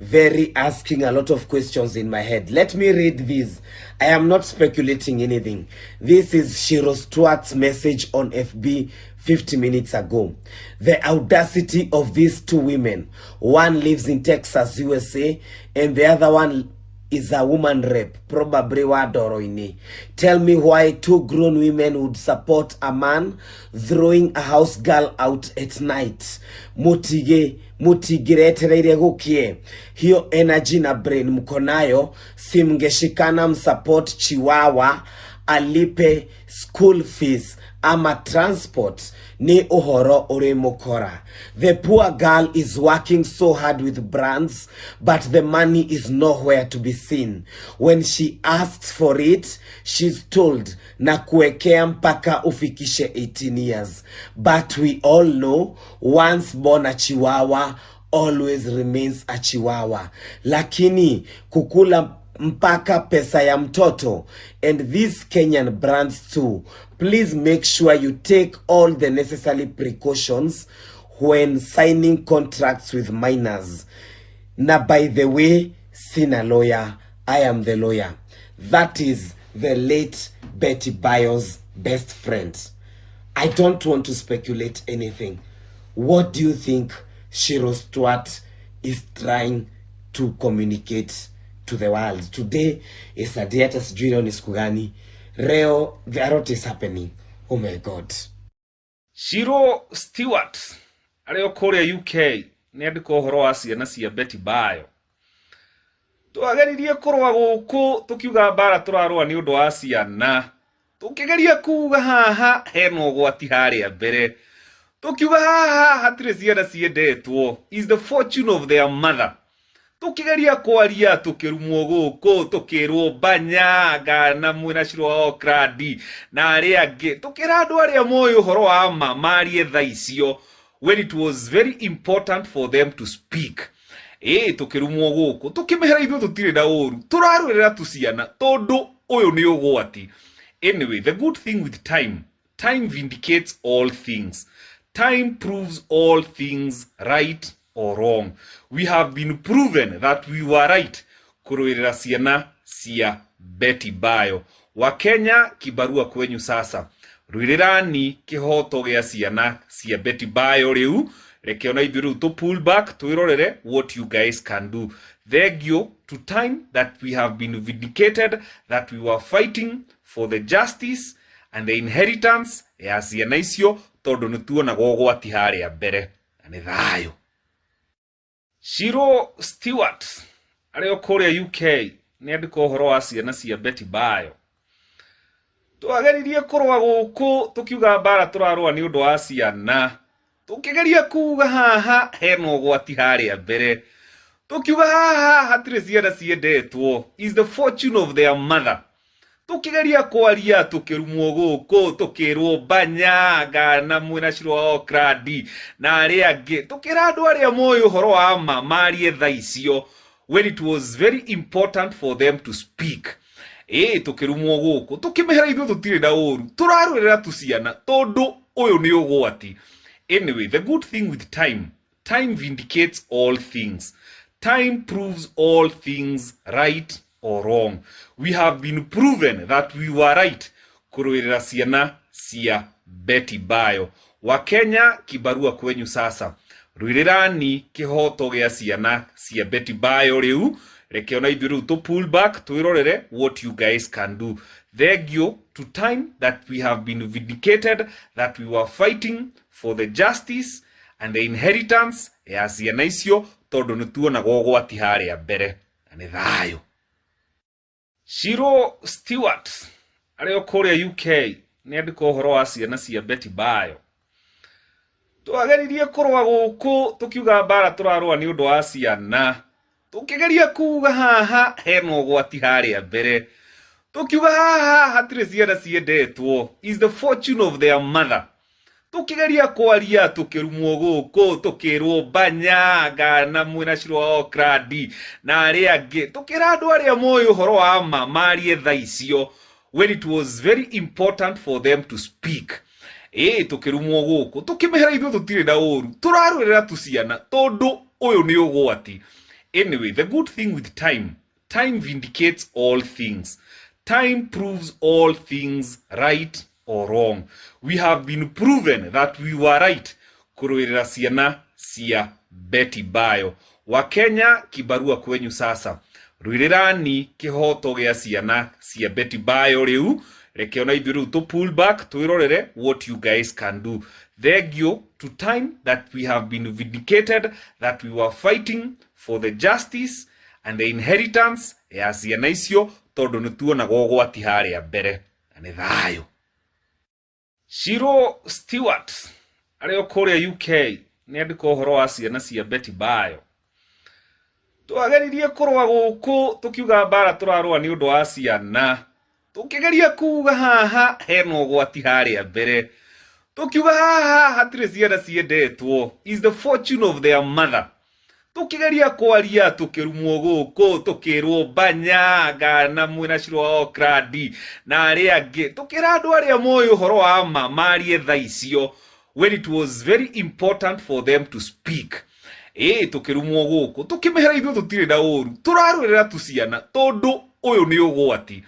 very asking a lot of questions in my head. Let me read this. I am not speculating anything. This is Shiro Stewart's message on FB 50 minutes ago. The audacity of these two women. One lives in Texas, USA, and the other one is a woman rep, probably wa Ndoro-inĩ. Tell me why two grown women would support a man throwing a house girl out at night. Mutige mutingiretereire gukie. Hiyo energy na brain mko nayo, si mngeshikana msupport Chiwawa alipe school fees ama transport. Ni uhoro uri mukora. The poor girl is working so hard with brands, but the money is nowhere to be seen. When she asks for it, she's told na kuwekea mpaka ufikishe 18 years. But we all know once born a chihuahua always remains a chihuahua. Lakini kukula mpaka pesa ya mtoto. And these Kenyan brands too, please make sure you take all the necessary precautions when signing contracts with minors. Na by the way, sina lawyer, I am the lawyer. That is the late Betty Bayo's best friend. I don't want to speculate anything. What do you think Shiro Stewart is trying to communicate to the world? Today is a day, hata sijui leo ni siku gani. Leo, a lot is happening. Oh my God. Shiro Stewart arĩ o kũrĩa UK nĩ andĩka ũhoro wa ciana cia Betty Bayo. Twageririe kũrũa gũkũ tũkiuga mbara tũrarũa nĩ ũndũ wa ciana, tũkĩgeria kuga haha hena ũgwati harĩa mbere, tũkiuga haha hatirĩ ciana ciendetwo, is the fortune of their mother. Tũkĩgeria kwaria tũkĩrumwo gũkũ, tũkĩrwo banyanga na mwĩna Shiro wa Oakland na arĩa angĩ, tũkĩra andũ arĩa moĩ ũhoro wa ma marie tha icio when it was very important for them to speak. Ĩĩ, tũkĩrumwo gũkũ, tũkĩmehera ithuĩ tũtirĩ na ũru, tũrarũĩrĩra tũciana tondũ ũyũ nĩ ũgwati. Anyway, the good thing with time, time vindicates all things. Time proves all things right or wrong. We have been proven that we were right kũrũĩrĩra ciana cia Betty Bayo. Wakenya, kibarua kwenyu sasa, rũĩrĩrani kĩhoto gĩa ciana cia Betty Bayo. Rĩu reke ona ithuĩ rĩu tũ pull back, twĩrorere what you guys can do. Thank you to time that we have been vindicated that we were fighting for the justice and the inheritance ya ciana icio, tondũ nĩ tuonaga ũgwati harĩa mbere na nĩ thayũ. Shiro Stewart arĩ o kũrĩa UK nĩ andĩka ũhoro wa ciana cia Betty Bayo. Twageririe kũrũa gũkũ tũkiuga mbara tũrarũa nĩ ũndũ wa ciana, tũkĩgeria kuga haha hena ũgwati harĩa mbere, tũkiuga haha hatirĩ ciana ciendetwo, is the fortune of their mother. Tũkĩgeria kwaria tũkĩrumwo gũkũ, tũkĩrwo banyanga na mwĩna Shiro wa Oakland na arĩa angĩ, tũkĩra andũ arĩa moĩ ũhoro wa ma marie tha icio when it was very important for them to speak. Ĩĩ, tũkĩrumwo gũkũ, tũkĩmehera ithuĩ tũtirĩ na ũru, tũrarũĩrĩra tũciana tondũ ũyũ nĩ ũgwati. Anyway, the good thing with time, time vindicates all things. Time proves all things right or wrong. We have been proven that we were right kũrũĩrĩra ciana cia Betty Bayo. Wakenya, kibarua kwenyu sasa, rũĩrĩrani kĩhoto gĩa ciana cia Betty Bayo. Rĩu reke ona ithuĩ rĩu tũ pull back, twĩrorere what you guys can do. Thank you to time that we have been vindicated that we were fighting for the justice and the inheritance ya ciana icio, tondũ nĩ tuonaga ũgwati harĩa mbere na nĩ thayũ. Shiro Stewart arĩ o kũrĩa UK nĩ andĩka ũhoro wa ciana cia Betty Bayo. Twageririe kũrũa gũkũ tũkiuga mbara tũrarũa nĩ ũndũ wa ciana, tũkĩgeria kuga haha hena ũgwati harĩa mbere, tũkiuga haha hatirĩ ciana ciendetwo, is the fortune of their mother. Tũkĩgeria kwaria tũkĩrumwo gũkũ, tũkĩrwo banyanga na mwĩna Shiro wa Oakland na arĩa angĩ, tũkĩra andũ arĩa moĩ ũhoro wa ma marie tha icio when it was very important for them to speak. Ĩĩ, tũkĩrumwo gũkũ, tũkĩmehera ithuĩ tũtirĩ na ũru, tũrarũĩrĩra tũciana tondũ ũyũ nĩ ũgwati. Anyway, the good thing with time, time vindicates all things. Time proves all things right or wrong. We have been proven that we were right kuruirira ciana cia Betty Bayo. Wakenya, kibarua kwenyu sasa. Ruirirani kihoto gia ciana cia Betty Bayo riu. Reke ona ithuĩ rĩu tũ pull back twĩrorere what you guys can do. Thank you to time that we have been vindicated that we were fighting for the justice and the inheritance ya ciana icio tondu nĩ tuonaga ũgwati harĩa mbere na nĩ thayũ. Shiro Stewart arĩ o kũrĩa UK nĩ andĩka ũhoro wa ciana cia Betty Bayo. Twageririe kũrũa gũkũ tũkiuga mbara tũrarũa nĩ ũndũ wa ciana, tũkĩgeria kuga haha hena ũgwati harĩa mbere, tũkiuga haha hatirĩ ciana ciendetwo, is the fortune of their mother. Tukigeria kwaria tukirumwo guku tukirwo banya ngana mwina Shiro wa Oakland na aria angi, tukira andu aria moĩ uhoro wa ma marie tha icio when it was very important for them to speak. Tukirumwo guku tukimehera ithuĩ tutire na uru turarwirira tuciana tondu uyu ni ugwati.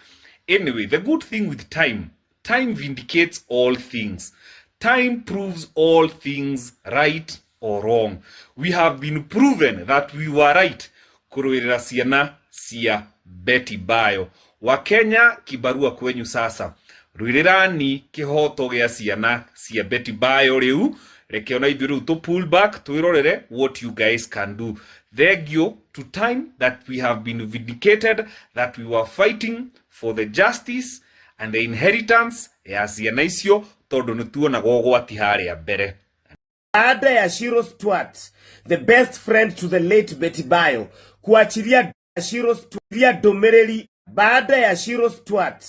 Anyway, the good thing with time, time vindicates all things. Time proves all things right or wrong. We have been proven that we were right kuruirira ciana cia Betty Bayo. Wakenya, kibarua kwenyu sasa. Ruirirani kihoto gia ciana cia Betty Bayo riu. Reke ona ithuĩ rĩu tũ pull back twĩrorere what you guys can do. Thank you to time that we have been vindicated that we were fighting for the justice and the inheritance ya ciana icio tondu nĩ tuonaga ũgwati harĩa mbere. Baada ya Shiro Stewart, the best friend to the late Betty Bayo, kuachilia Shiro Stewart ndumiriri. Baada ya Shiro Stewart,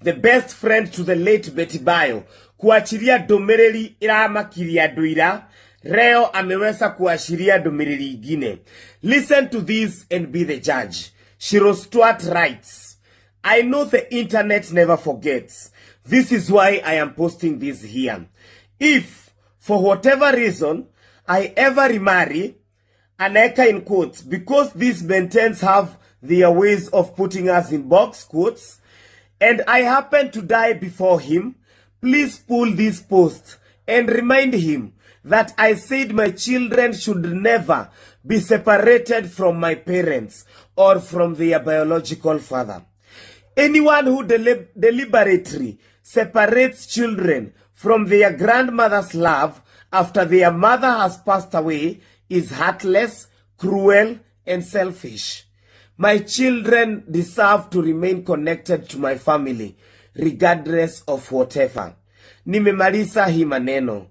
the best friend to the late Betty Bayo, kuachilia ndumiriri iramakiria andu ira, leo ameweza kuashiria ndumiriri ingine. Listen to this and be the judge. Shiro Stewart writes, I know the internet never forgets. This is why I am posting this here. If, for whatever reason, I ever remarry, anaeka in quotes, because these Bentens have their ways of putting us in box quotes, and I happen to die before him, please pull this post and remind him that I said my children should never be separated from my parents or from their biological father. Anyone who deliberately separates children from their grandmother's love after their mother has passed away is heartless, cruel, and selfish. My children deserve to remain connected to my family, regardless of whatever. Nimemaliza hii maneno.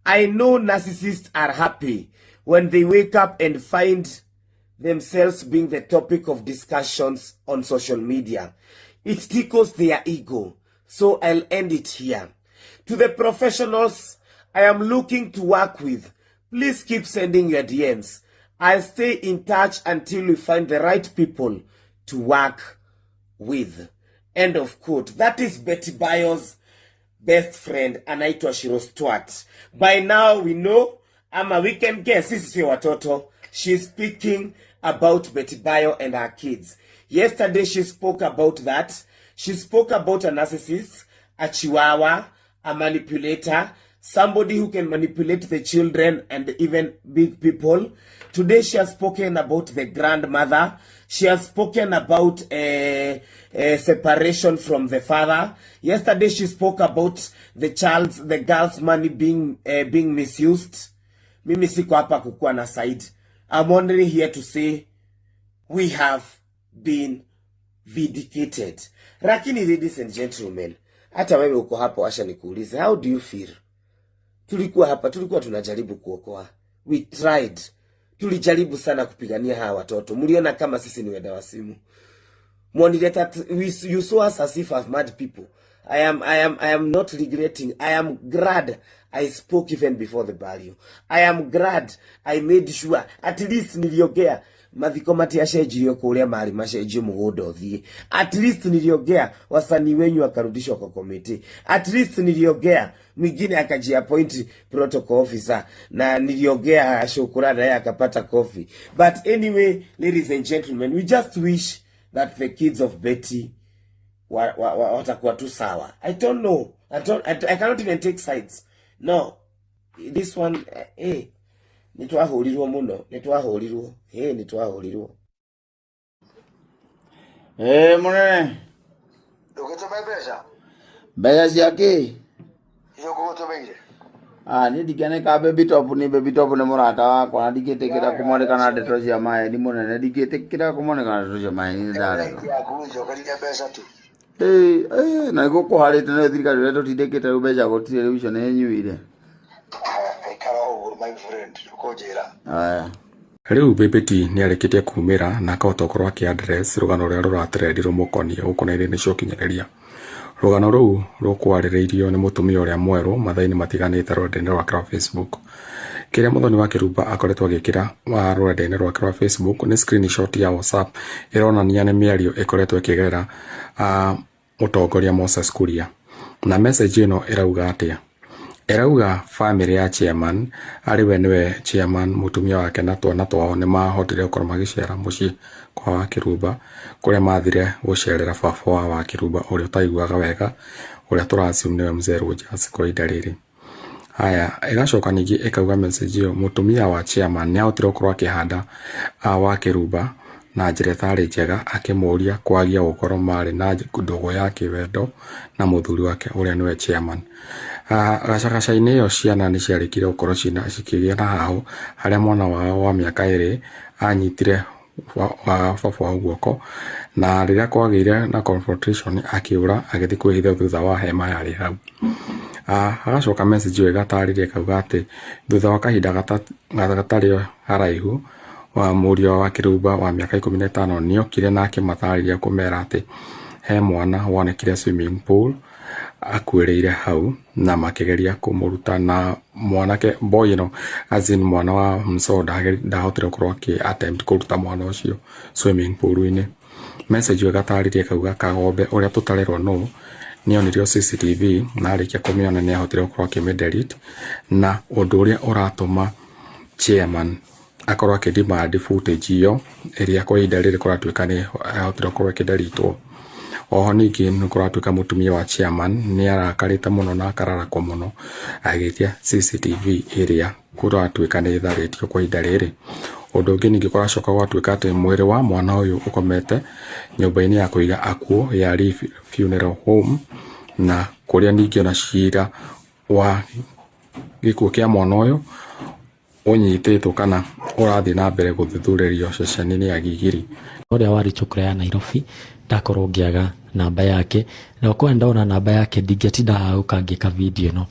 I know narcissists are happy when they wake up and find themselves being the topic of discussions on social media. It tickles their ego. So I'll end it here. To the professionals I am looking to work with, please keep sending your DMs. I'll stay in touch until we find the right people to work with. End of quote. That is Betty Bayo's best friend, anaitwa Shiro Stewart. By now we know, ama we can guess, sisi si watoto. She's speaking about Betty Bayo and her kids. Yesterday she spoke about that. She spoke about a narcissist, a chihuahua, a manipulator, somebody who can manipulate the children and even big people. Today she has spoken about the grandmother. She has spoken about a separation from the father. Yesterday she spoke about the girl's money being misused. Mimi siko hapa kukuwa na side. I'm only here to say we have been vindicated. Lakini ladies and gentlemen, hata wewe uko hapo, asha nikuulize, how do you feel? Tulikuwa hapa, tulikuwa tunajaribu kuokoa. We tried. Tulijaribu sana kupigania hawa watoto. Mliona kama sisi ni wenda wasimu. Mwonile that you saw us as if as mad people. I am not regretting. I am glad I spoke even before the burial. I am glad I made sure at least niliongea. Mathiko matiacenjirio kũrĩa marĩ macenjio mũgũnda ũthiĩ. At least niliongea, wasanii wenyu wakarudishwa kwa committee. At least niliongea, mwingine akajiappoint protocol officer, na niliongea Shukura naye akapata coffee. But anyway, ladies and gentlemen, we just wish that the kids of Betty watakuwa tu sawa. I don't know. I don't, I cannot even take sides. No. This one, nitwahurirwo muno, nitwahurirwo. Nitwahurirwo. Munene. Ndũgĩtũme mbeca. Mbeca cia kĩ? Iria ngũgũtũmĩire. Ah, niĩ ndingĩanĩka Baby Top, nĩ Baby Top nĩ mũrata wakwa na ndingĩtĩkĩra kũmonekana ndeto cia maheni mũnene, ndingĩtĩkĩra kũmonekana ndeto cia maheni, nĩ Ĩyo ndarega. Right yaku, njokeria mbeca tu. Na nĩgũkũharĩte nĩyo thirikari ũrĩa tũtindĩkĩte rĩu mbeca gũtirĩ rĩu icio nĩ nyuire. Ikara ũguo, my friend, ndũkũnjĩra. Aya. Rĩu Baby T nĩarĩkĩtie kumĩra na akahota gũkorwo akĩ address rũgano rũrĩa rũratrendi rũmũkoniĩ gũkũ nenda-inĩ cia ũkinyanĩria. Rũgano rũu rũkwarĩrĩirio nĩ mũtumia ũrĩa mwerũ mathaa-inĩ matiganĩte rũrenda-inĩ rwake rwa Facebook. Kĩrĩa Muthoni wa Kĩrumba akoretwo agĩkĩra wa rũrenda-inĩ rwake rwa Facebook nĩ screenshot ya WhatsApp ĩronania nĩ mĩario ĩkoretwo ĩkĩgerera mũtongoria Moses Kuria. Na message ĩno ĩrauga atĩa? Ĩrauga famĩlĩ ya chairman, arĩ we nĩwe chairman, mũtumia wake na twana twao nĩ mahotire gũkorwo magĩcera mũciĩ kwa Wakĩrumba kũrĩa mathire gũcerera baba wa Wakĩrumba ũrĩa ũtaiguaga wega, ũrĩa tũra assume nĩwe Mzee Rogers kwa ihinda rĩrĩ. Haya, ĩgacoka ningĩ ĩkauga message ĩyo mũtumia wa chairman nĩ ahotire gũkorwo akĩhanda Wakĩrumba na njĩra ĩtarĩ njega, akĩmũria kwagia gũkorwo marĩ na ndũgũ ya kĩwendo na mũthuri wake ũrĩa nĩwe chairman. Gacagaca-inĩ ĩyo ciana nĩ ciarĩkire gũkorwo cikĩgĩa na hahũ harĩa mwana wao wa mĩaka 2 anyitire wa baba wao guoko, na rĩrĩa kwagĩire na confrontation akĩũra agĩthiĩ kwĩhitha thutha wa hema yarĩ hau. Hagacoka message ĩyo ĩgatarĩria ĩkauga atĩ thutha wa kahinda gatarĩ haraihu wa mũriũ wa Wakĩrumba wa mĩaka 15 nĩokire na akĩmatarĩria kũmera atĩ he mwana wonekire swimming pool akuĩrĩire hau na makĩgeria kũmũruta na mwanake boy ĩno, as in mwana wa Mso ndahotire gũkorwo akĩ attempt kũruta mwana ũcio swimming pool-inĩ. Message ĩyo ĩgatarĩria ĩkauga Kagombe ũrĩa tũtarerwo nũ nĩonirio CCTV na arĩkia kũmĩona nĩahotire gũkorwo akĩmĩ delete, na ũndũ ũrĩa ũratũma chairman akorwo akĩ demand footage ĩyo ĩrĩa kwa ihinda rĩrĩ kũratuĩka nĩ ahotire gũkorwo ĩkĩdeletwo. Oho ningĩ nĩ kũratuĩka mũtumia wa chairman nĩ arakarĩte mũno na akararakwo mũno agĩtia CCTV ĩrĩa kũratuĩka nĩ ĩtharĩtio kwa ihinda rĩrĩ. Ũndũ ũngĩ ningĩ kũracoka gwatuĩka atĩ mwĩrĩ wa mwana ũyũ ũkomete nyũmba-inĩ ya kũiga akuũ ya Lee Funeral Home, na kũrĩa ningĩ ona cira wa gĩkuũ kĩa mwana ũyũ ũnyitĩtwo kana ũrathiĩ na mbere gũthuthurĩrio ceceni-inĩ ya Gigiri. Ũrĩa warĩ chokora ya Nairobi ndakorwo ngĩaga namba yake, na okorwo ndona namba yake ndingĩatinda haha gũka ngĩka video ĩno.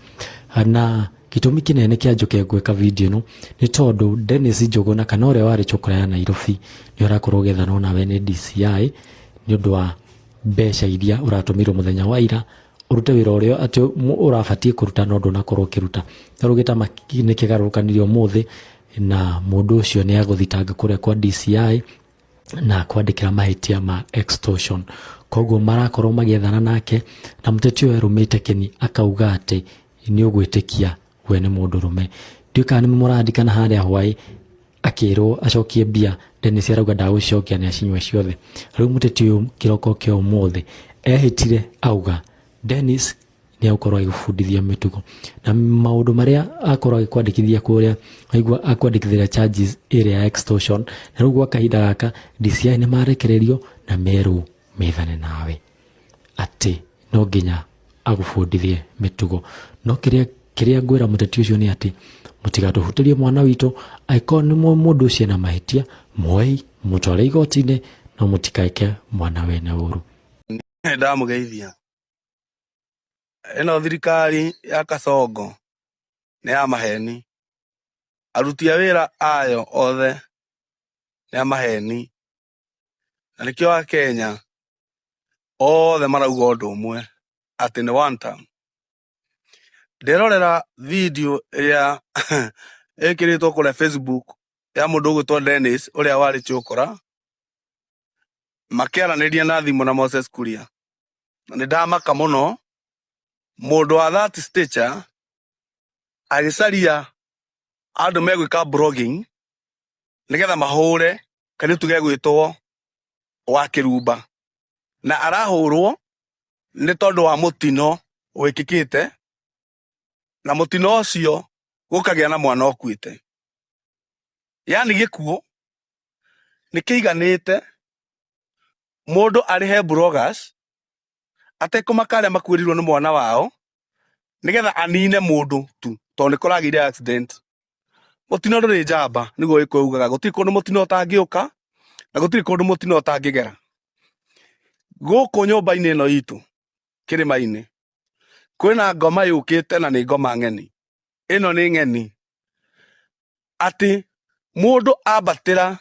Na gĩtũmi kĩnene kĩa njũke gwĩka video ĩno nĩ tondũ Dennis Njũgũna kana ũrĩa warĩ chokora ya Nairobi nĩ ũrakorwo ũgĩethanwo nawe nĩ DCI nĩ ũndũ wa mbeca iria ũratũmĩirwo mũthenya wa ira ũrute wĩra ũrĩa atĩ ũrabatiĩ kũruta no ndũnakorwo ũkĩruta. Ta rĩu gĩtama nĩ kĩgarũrũkanirio ũmũthĩ na mũndũ ũcio nĩ agũthitanga kũrĩa kwa DCI na kwandĩkĩra mahĩtia ma extortion. Koguo marakorwo magĩethana nake na mũteti ũyũ erũmĩte kĩni akauga atĩ nĩ ũgwĩtĩkia we nĩ mũndũrũme. Ndiũĩ kana nĩ mũrandikana harĩa hwaĩ akĩrwo acokie mbia, Dennis arauga ndagũcicokia nĩ acinyue ciothe. Rĩu mũteti ũyũ kĩroko kĩa ũmũthĩ ehĩtire auga Dennis nĩ agũkorwo agĩbundithia mĩtugo na maũndũ marĩa akorwo agĩkwandĩkithia kũrĩa, aigua akwandĩkithĩria charges ĩrĩa ya extortion. Na rĩu gwa kahinda gaka DCI nĩ marekererio na merwo methane nawe atĩ no nginya agũbundithie mĩtugo. No kĩrĩa ngwĩra mũteti ũcio nĩ atĩ mũtigatũhutĩrie mwana witũ, angĩkorwo nĩ mũndũ ũcio ena mahĩtia muoei mũtware igoti-inĩ, no mũtikaĩke mwana wene ũru. Ndamũgeithia. Ĩno thirikari ya Kasongo nĩ ya maheni. Aruti a wĩra ayo othe nĩ a maheni. Na nĩkĩo Akenya othe marauga ũndũ ũmwe atĩ nĩ one term. Nderorera video ĩrĩa ĩkĩrĩtwo kũrĩa Facebook. Ya mũndũ ũgwĩtwo Dennis ũrĩa warĩ Chokora makĩaranĩria na thimũ na Moses Kuria. Na nĩ ndamaka mũno mũndũ wa that stature agĩcaria andũ megwĩka blogging nĩgetha mahũre kairĩtu gegwĩtwo wa Kĩrumba, na arahũrwo nĩ tondũ wa mũtino wĩkĩkĩte, na mũtino ũcio gũkagĩa na mwana ũkuĩte. Yani gĩkuũ nĩ kĩiganĩte mũndũ arĩhe bloggers atekũmaka arĩa makuĩrĩirwo nĩ mwana wao nĩgetha anine mũndũ tu tondũ nĩ kũragĩire accident. Mũtino ndũrĩ njamba, nĩguo Gĩkũyũ ugaga, gũtirĩ kũndũ mũtino ũtangĩũka na gũtirĩ kũndũ mũtino ũtangĩgera. Gũkũ nyũmba-inĩ ĩno itũ kĩrĩma-inĩ kwĩna ngoma yũkĩte na nĩ ngoma ng'eni. Ĩno nĩ ng'eni atĩ mũndũ ambatĩra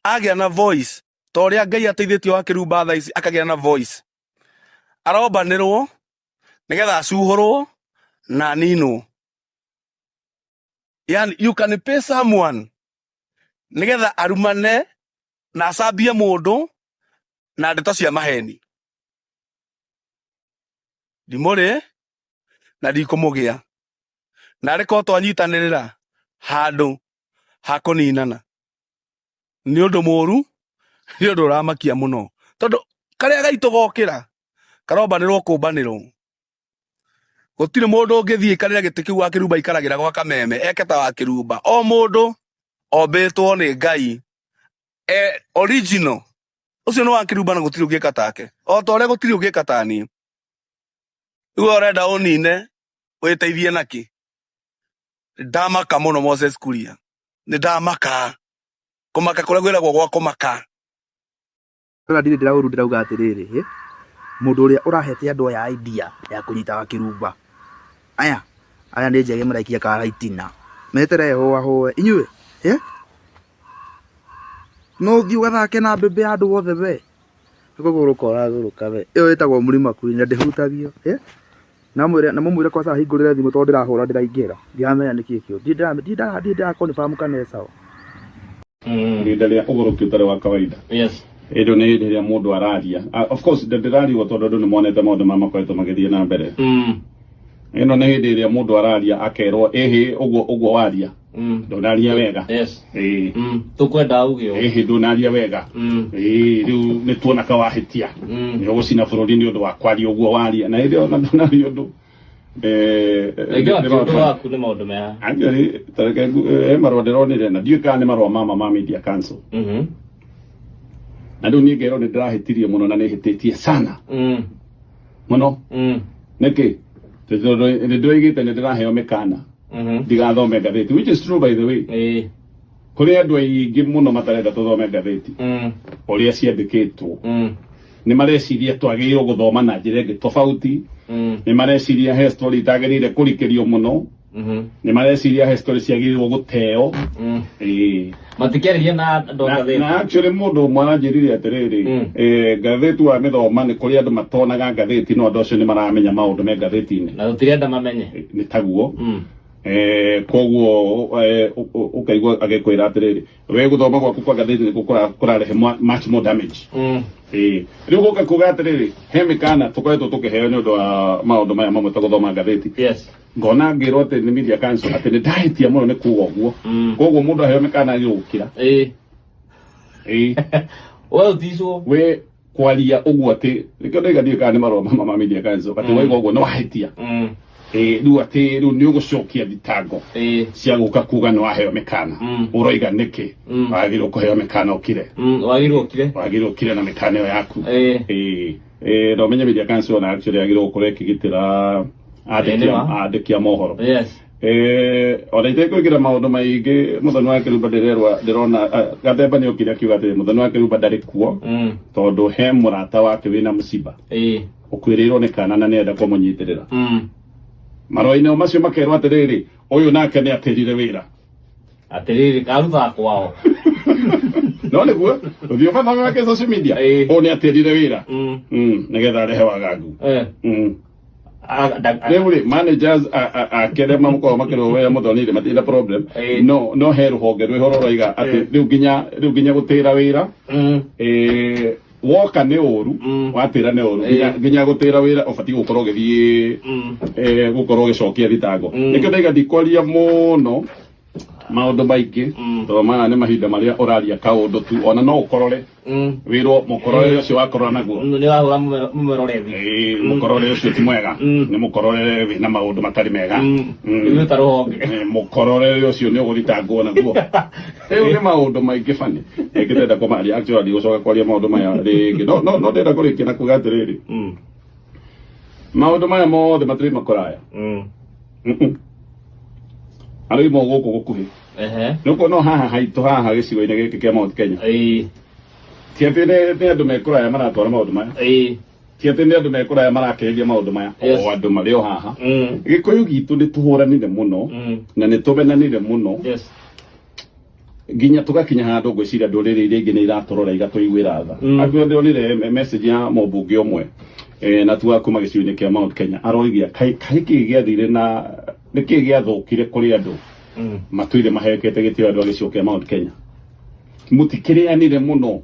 agĩa na voice ta ũrĩa Ngai ateithĩtie wa Kĩrumba thaa ici akagĩa na voice, arombanĩrwo nĩgetha acuhũrwo na aninwo. Yani you can pay someone nĩgetha arumane na acambie mũndũ na ndeto cia maheni. Ndimũrĩ na ndikũmũgĩa, narĩ korwo twanyitanĩrĩra handũ ha kũninana. Nĩ ũndũ mũru, nĩ ũndũ ũramakia mũno, tondũ karĩa gaitũ gokĩra karombanĩrwo kũmbanĩrwo. Gũtirĩ mũndũ ũngĩthiĩ aikarĩre gĩtĩ kĩu wa Kĩrumba aikaragĩra gwa Kameme eke ta wa Kĩrumba. O mũndũ ombĩtwo nĩ Ngai e original, ũcio nĩ wa Kĩrumba na gũtirĩ ũngĩka take, o ta ũrĩa gũtirĩ ũngĩka ta niĩ. Rĩu we ũrenda ũnine wĩteithie nakĩ? Ndamaka mũno Moses Kuria, nĩ ndamaka kũmaka kũrĩa kwĩragwo gwa kũmaka. Ndona ndirĩ ndĩraũru ndĩrauga atĩrĩrĩ, hĩ, mũndũ ũrĩa ũrahete andũ aya idea ya kũnyita Wakĩrumba, aya aya nĩ njege maraikia kara itina, meterere hũahũe, inyuĩ, hĩ, no ũthiĩ ũgathake na mbembe ya andũ othe we, nĩ kũgũrũka ũragũrũka we, ĩyo ĩtagwo mũrima queen na ndĩhutagio, hĩ. Namwĩre na mũmwĩre kwanza ahingũrĩre thimũ tondũ ndĩrahũra ndĩraingĩra. Ndiramenya nĩkĩ kĩu. Ndirĩ ndĩra confirm kana ĩ sawa. Ihinda rĩa ũgũrũki ũtarĩ wa kawaida. Yes. Ĩndũ nĩ hĩndĩ ĩrĩa mũndũ araria. Of course ndĩrarigwo tondũ andũ nĩ monete maũndũ marĩa makoretwo magĩthiĩ na mbere. Ĩno nĩ hĩndĩ ĩrĩa mũndũ araria akerwo ĩhĩ ũguo ũguo waria. Ndũnaria wega. Yes. Ĩĩ. Tũkwenda uge ũũ. Ĩhĩ ndũnaria wega. Ĩĩ rĩu nĩ tuona ka wahĩtia. Nĩ ũgũcina bũrũri nĩ ũndũ wa kwaria ũguo waria. Na hĩndĩ ĩyo ona ndũnaria ũndũ. Rĩngĩ Nĩ ti maũndũ ũndũ waku nĩ maũndũ mega. Actually, ta reke he marũa ndĩronire na ndiũĩ kana nĩ marũa mama ma media council. Na rĩu niĩ ngerwo nĩ ndĩrahĩtirie mũno na nĩ hĩtĩtie sana mũno. Nĩkĩ? Tondũ nĩ ndĩroigĩte nĩ ndĩraheo mĩkana ndigathome ngathĩti, which is true by the way. Kũrĩ andũ aingĩ mũno matarenda tũthome ngathĩti ũrĩa ciandĩkĩtwo. Nĩ mareciria twagĩrĩirwo gũthoma na njĩra ĩngĩ tofauti. Nĩ mareciria he story itagĩrĩire kũrikĩrio mũno. Nĩ mareciria he story ciagĩrĩirwo gũteo. Ĩĩ. Matikĩarĩria na andũ a Na, ngathĩti. na actually mũndũ ũmwe aranjĩrire atĩrĩrĩ, ngathĩti wa mĩthoma nĩ kũrĩ andũ matonaga ngathĩti no andũ acio nĩ maramenya maũndũ me ngathĩti-inĩ. Na tũtirenda mamenye. Nĩ taguo. Koguo ũkaigua agĩkwĩra atĩrĩrĩ, we gũthoma gwaku kwa ngathĩti nĩkuo kũrarehe much more damage. Ĩĩ. Rĩu gũka kuga atĩrĩrĩ, he mĩkana tũkoretwo tũkĩheo nĩ ũndũ wa maũndũ maya mamwe ta gũthoma ngathĩti. Yes. Ngona ngĩrwo atĩ nĩ media council atĩ nĩ ndahĩtia mũno nĩ kuga ũguo. Koguo mũndũ aheo mĩkana agĩrĩirwo gũkira. Ĩĩ. Ĩĩ. We ũticwo. We kwaria ũguo atĩ nĩkĩo ndaiga ndiũĩ kana nĩ marũa mama ma media council atĩ waiga ũguo nĩ wahĩtia. Ĩĩ, rĩu atĩ rĩu nĩ ũgũcokia thitango cia gũka kuga nĩ waheo mĩkana. Ũroiga nĩkĩ? Wagĩrĩirwo kũheo mĩkana ũkire. Wagĩrĩirwo ũkire. Wagĩrĩirwo ũkire na mĩkana ĩyo yaku. Ĩĩ. Na ũmenye media council ona actually yagĩrĩirwo gũkorwo ĩkĩgitĩra Ĩĩ, nĩ ma. andĩki a mohoro. Yes. Ona itekũingĩra maũndũ maingĩ Mũthoni wa Kĩrumba ndĩrerwa ndĩrona Gathemba nĩ okire akiuga atĩrĩ Mũthoni wa Kĩrumba ndarĩ kuo tondũ he mũrata wake wĩna mũciba ũkuĩrĩirwo nĩ kana na nĩarenda kũmũnyitĩrĩra. Marũa-inĩ o macio makerwo atĩrĩrĩ ũyũ nake nĩ atĩrire wĩra. Atĩrĩrĩ karutaga kwao. No nĩguo ũthiĩ ũgathome wake social media ũyũ nĩ atĩrire wĩra nĩgetha arehe wagagu. Rĩu rĩ managers ake arĩa makoragwo makĩrwo wĩra Muthoni rĩ matirĩ na problem. Ĩĩ. No he rũhonge rwĩho rũroiga atĩ Ĩĩ. rĩu nginya gũtĩra wĩra, woka nĩ ũru, watĩra nĩ ũru. Nginya gũtĩra wĩra ũbatiĩ gũkorwo ũgĩthiĩ, gũkorwo ũgĩcokia thitango. Nĩkĩo ndaiga ndikwaria mũno maũndũ maingĩ, tondũ maya nĩ mahinda marĩa ũraria kaũndũ tu, ona no ũkorore wĩrwo mũkororere ũcio wakorora naguo. Nĩ wahũra mũmerorethi. Ĩĩ, mũkorore ũcio ti mwega, nĩ mũkororere wĩna maũndũ matarĩ mega. Ithuĩ ta rũhonge. Mũkororere ũcio nĩ ũgũthitangwo naguo. Rĩu nĩ maũndũ maingĩ bani ĩngĩ ndenda kũmaria. Actually, ndigũcoka kwaria maũndũ maya rĩngĩ, no ndĩrenda kũrĩkia na kuga atĩrĩrĩ, maũndũ maya mothe matirĩ makũraya. Arĩ mo gũkũ gũkuhĩ. Nĩ ũkuona o haha haitũ, haha gĩcigo-inĩ gĩkĩ kĩa Mount Kenya. Ti atĩ nĩ andũ me kũraya maratwara maũndũ maya, ti atĩ nĩ andũ me kũraya marakĩrĩria maũndũ maya. O andũ marĩ o haha. Gĩkũyũ gitũ nĩ tũhũranire mũno na nĩ tũmenanire mũno nginya tũgakinya handũ ngwĩciria ndũrĩrĩ iria ingĩ nĩ iratũrora igatũiguĩra tha. Actually, ndĩronire message ya mũmbunge ũmwe, na tuga kuma gĩcigo-inĩ kĩa Mount Kenya, aroigia kaĩ kĩĩ gĩathire na nĩ kĩĩ gĩathũkire kũrĩ andũ matũire mahekete gĩtĩo andũ a gĩcigo kĩa Mount Kenya? Mũtikĩrĩanire mũno,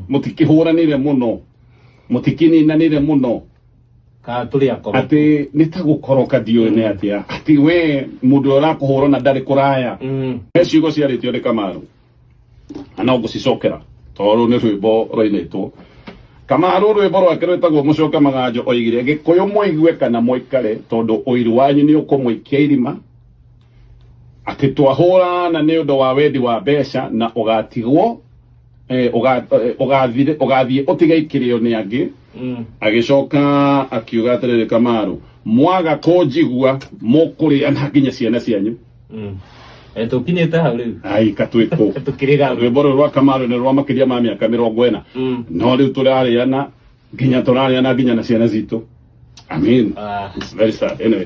mũtikĩhũranire mũno, mũtikĩninanire mũno. Kana tũrĩ akoro. Atĩ nĩ ta gũkoroka, ndiũĩ nĩ atĩa, atĩ we mũndũ ũrĩa ũrakũhũra na ndarĩ kũraya. He ciugo ciarĩtio nĩ Kamaru na no ngũcicokera tondũ nĩ rwĩmbo rwainĩtwo. Kamaru rwĩmbo rwake rwĩtagwo Mũcoke Maganjo oigire, "Gĩkũyũ mũigue kana mũikare, tondũ ũiru wanyu nĩ ũkũmũikia irima, atĩ twahũrana nĩ ũndũ wa wendi wa mbeca na ũgatigwo, ũgathiĩ ũtige ikĩrĩo nĩ angĩ." Agĩcoka akiuga atĩrĩrĩ, Kamaru, "Mwaga kũnjigua mũkũrĩa na nginya ciana cianyu." Tũkinyĩte hau rĩu. Ai katwĩkũ. Tũkĩrĩ hau. Rwĩmbo rũrũ rwa Kamaru nĩ rwa makĩria ma mĩaka 40, no rĩu tũrarĩana nginya na ciana citũ. I mean, it's very sad anyway.